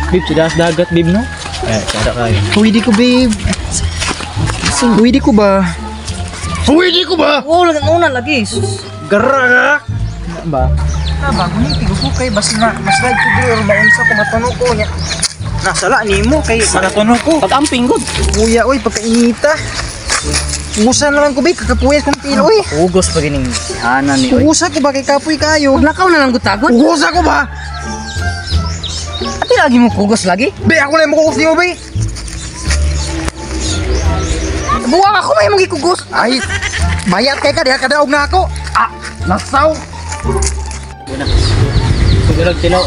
Babe, sa dagat, babe, no? Eh, sada kayo. Pwede ko, babe. Pwede ko ba? Pwede ko ba? Oo, lagi una lagi. Sus. Gara! Ba? Na, bago ni tigo ko kay basta na mas like ko bro or maunsa ko matunog ko niya. Nasala nimo kay matunog ko. Pag-amping gud. Kuya oy, pagkainita. Usa na lang ko, babe, kakapuyas kong pilo oy. Ugos pa gining hana ni oy. Usa ko ba kay kapoy kayo? Lakaw na lang gud tagod. Usa ko ba? Ati lagi mo kugos lagi. Be, ako na yung mukukos nimo, be. Buwang ako may mong gikugos. Ay, bayat kay ka diha kadaog na ako. Ah, nasaw. Pagdalag tilaw.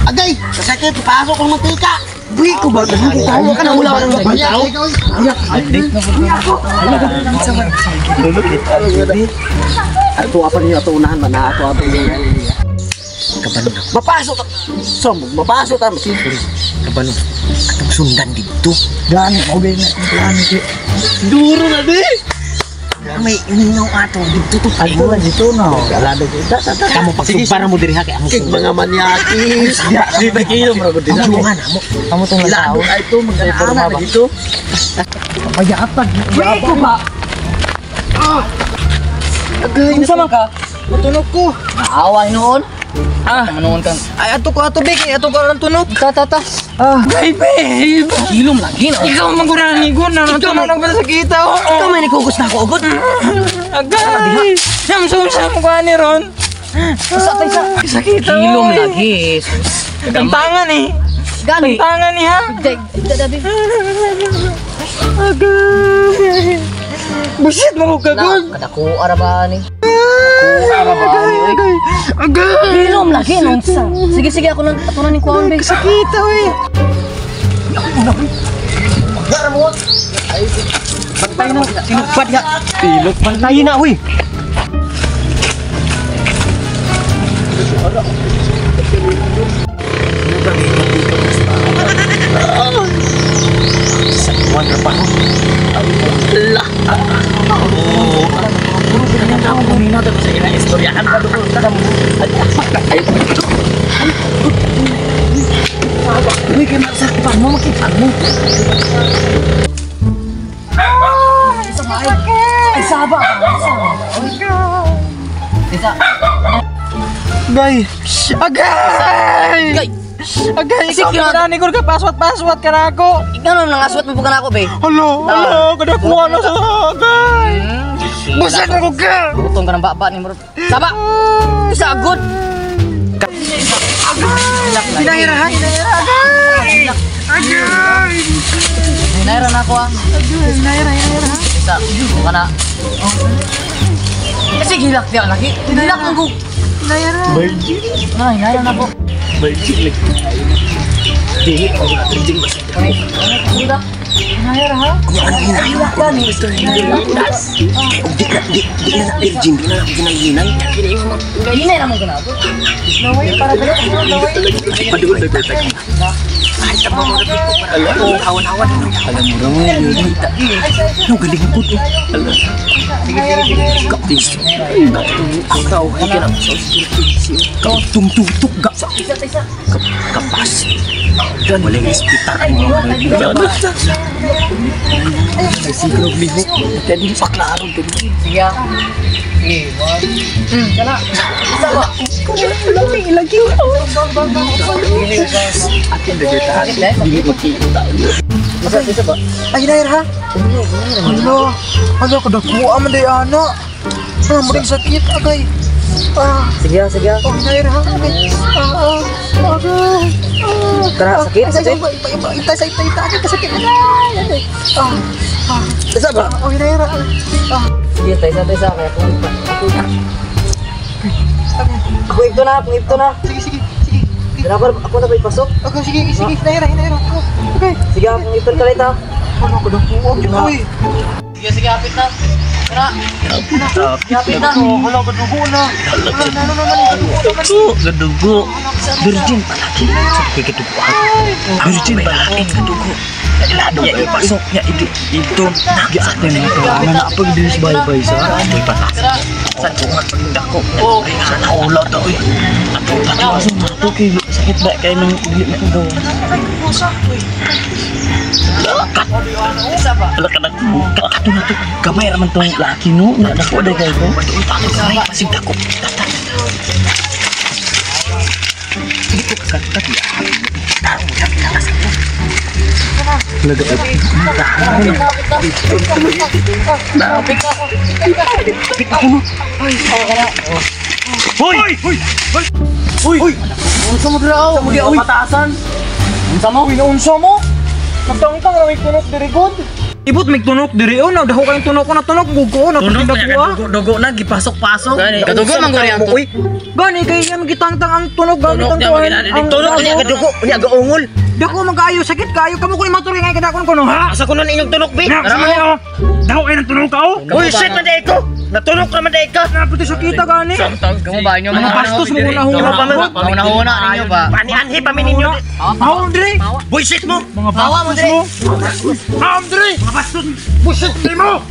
Agay, kasakit, pasok kong mantika. Buhi ko ba? Tawa ka na wala ka na bayat kay ka. Oy. Update na po. Ato apa niyo ato unahan ba na ato ato niyo. Kabalo na. Mapasok ta. So, mapasok ta. Kabalo. Atong sundan dito. Gani, mao gay na plano kay. Duro na di. May inaw ato dito to. Ato na dito na. Alado ko. Kamu pagsugpara mo diri ha kay ang mga manyakis. Di ba kayo bro? Ang jungan amo. Amo tong Ilado lakaw. ay to magana dito. Bayatag. Buhi ko ba? Agay, Unsa man ka? matunog ko. Naawa noon. Ah. Noon kang Ay, ato ko ato, be, kay ato ko ang tunog. ta ta ta. Ah. Ay, babe. Hilom lagi na. Ikaw man ko na ni Gun, na tunog na ba sa kita? Oh. Ikaw may nikugos na ako agad. Agay! Samsung mo ka ni Ron. Usa tay sa. Sakit ako. Hilom lagi. Sus. Tantangan eh. Gani. Tantangan ni ha. Day, day, day. Agay! Busit mo ko Na, kagod. kadako ara ba ni? Ara ba ni oy? Agay! Agay! Hilom lagi nung sa. Sige sige, ako nang ato na ning kuan be. Sakit ako eh. Bantay na. Sinugpad ya. Ilok pantay na uy. Sa iwan ra pa. La. Oh. Puro ganyan ako kanina tapos sa ila istoryahan pa doon. Ay. Uy, kay masakpan mo, makita mo. Ay saba. Isa. Agay! Agay! Gay. Agay! Ikaw Sige, man na ni Gun ka paswat-paswat ka na ako. Ikaw nang nangaswat mo pa ka nako be. Halo! Halo! Kadakuha na sa agay! Busit mo ko ka! Utong ka ng baba ni Murot. Saba. Isa agad. Hinahira ha! Hinahira! Agay! Agay! Hinayra na ako ah. Hinahira! Hinahira ha! Isa. Buka na. Kasi gilak diya lagi. Gilak mo ko. Hinahira! Na, hinayra na ako. Virgin lagi. Dili ako na virgin ba siya? Hinayra. Hinahira ha? Kuya ano hinayo ko? Kay og di na di di na na virgin, di na na ginahinay. Hinayra mo ka na ako. Naway para dalo. Naway. Padulong na perfect. Ay, tama mo na Alam mo, awan-awan. Alam mo ra mo yun. No, galing ko to. Kaptis. Ang tao ay kinang sa Tungtutok ga sa Isa isa. kapas. Walang respetar ang mga mga. Ay, siguro lihok. Kaya di pa klaro. Sige ah. Sige, one. Kana. Isa ba? Akin na dito. Dili makita. Isa isa ba? Ay, hinahira ha? Hala! Hala, kadakuha man day ana. Ah, muling sakit, agay. Ah, Sige ah, sige ah. oh, hinahira ha? Agay. Ah, ah, agay. Ah, Tara, sakit, ah, sakit. Ay, ay, ay, Ita, ita, ita, agay, kasakit. Agay, agay. Ah, ah, Isa ba? oh, hinahira. Ah, Sige, tayo sa tayo sa kaya kung ako. Ako ito na, ako ito na. Sige, sige, sige. Ako, ako na ba ipasok? Okay, sige, sige, hinahira, hinahira. Ah, okay. Sige, akong ipon ka ah. Hala, kadakuha. Uy. Sige, sige, hapit na. Yapit na. Wala ka dugo na. Dugo, gadugo. Virgin palagi. Sakit gadugo. Virgin palagi gadugo. Ilado ya ipasok ya itu itu. Gi ate na to. Ana na pag dinis bye-bye sa. Amoy patas. Sa tungan pagdako. Oh, naulaw to oy. Ato Aso na to kay sakit ba kay nang dili na ko gawa. Ala ka nagbuka. Ato na to gamay ra man tong laki no. Na dako day kay ko. Padul pa to gamay pasig dako. Tata. Sige ko kakat ya. Tarong mo na Laga Hoy! Hoy! Uy! Unsa mo dira? Unsa mo dira? Patasan. Unsa mo? Uy, unsa mo? Nagtangtang ra may tunok diri god. Ibot may tunok diri oh, na daho kayong tunok ko na tunok gugo na Tunok tunok na ko. dugo, dugo na gipasok-pasok. Kadugo man gani ang Uy, Gani kay yan gitangtang ang tunog gani Tunok tang niya, ang tunok niya gadugo, niya gaungol. Dako man kaayo sakit kaayo kamo ko ni matuloy ngay kadakon ko no ha. Asa ko nun inyong tunok, bi? Tara mo. Daho kayo ng tunok ka oh. Uy, shit man day ko. Natunok naman day ka. Napito sakita gani. Kamo ba inyo Mga bastos mo na Kamo pa man. Mga ninyo ba? Panianhi pa ninyo. Hawa mo dire. Bullshit mo. Mga bastos mo. Hawa mo dire. Mga bastos. Bullshit mo.